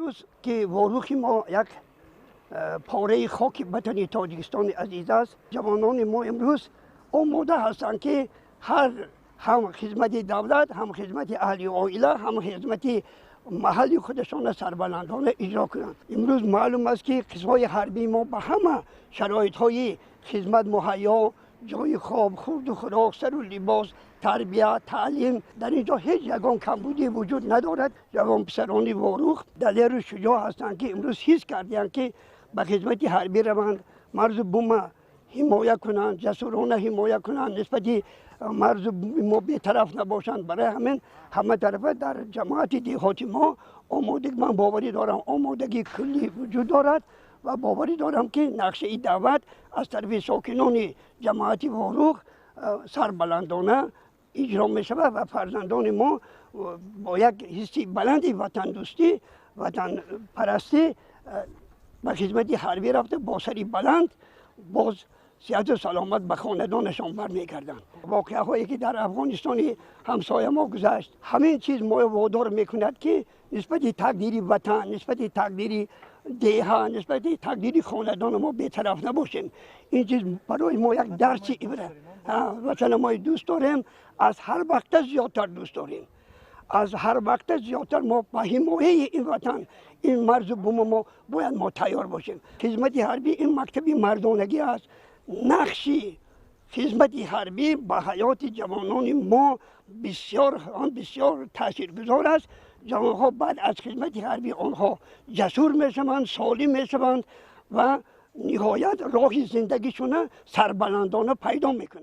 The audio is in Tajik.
Имрӯз ки Ворухи мо як пораи хоки ватани Тоҷикистони азиз аст, ҷавонони мо имрӯз омода ҳастанд, ки ҳар ҳам хизмати давлат, ҳам хизмати аҳли оила, ҳам хизмати маҳалли худашонро сарбаландона иҷро кунанд. Имрӯз маълум аст, ки қисмҳои ҳарбии мо ба ҳама шароитҳои хизмат муҳайё: ҷои хоб, хурду хӯрок, сару либос, тарбия, таълим. Дар ин ҷо ҳеҷ ягон камбудӣ вуҷуд надорад. Ҷавонписарони Ворух далеру шуҷоъ ҳастанд, ки имрӯз ҳис карданд, ки ба хизмати ҳарбӣ раванд, марзу бума ҳимоя кунанд, ҷасурона ҳимоя кунанд, нисбати марзу мо бетараф набошанд. Барои ҳамин ҳама тарафа дар ҷамоати деҳоти мо омодагӣ, ман боварӣ дорам, омодагии куллӣ вуҷуд дорад ва боварӣ дорам, ки нақшаи даъват аз тарафи сокинони ҷамоати Ворух сарбаландона иҷро мешавад ва фарзандони мо бо як ҳисси баланди ватандӯстӣ, ватанпарастӣ ба хизмати ҳарбӣ рафта, бо сари баланд боз сиҳату саломат ба хонадонашон бармегарданд. Воқеаҳое ки дар Афғонистони ҳамсоя мо гузашт, ҳамин чиз моро водор мекунад, ки нисбати тақдири ватан, нисбати тақдири деҳа, нисбати тақдири хонадони мо бетараф набошем. Ин чиз барои мо як дарси ибрат. Ватани мо дӯст дорем, аз ҳар вақта зиёдтар дӯст дорем, аз ҳар вақта зиёдтар мо ба ҳимояи ин ватан, ин марзу буми мо бояд мо тайёр бошем. Хизмати ҳарбӣ ин мактаби мардонагӣ аст. Нақши хизмати ҳарбӣ ба ҳаёти ҷавонони мо бисёр бисёр таъсиргузор аст. Ҷавонҳо баъд аз хизмати ҳарбӣ онҳо ҷасур мешаванд, солим мешаванд ва ниҳоят роҳи зиндагишона сарбаландона пайдо мекунанд.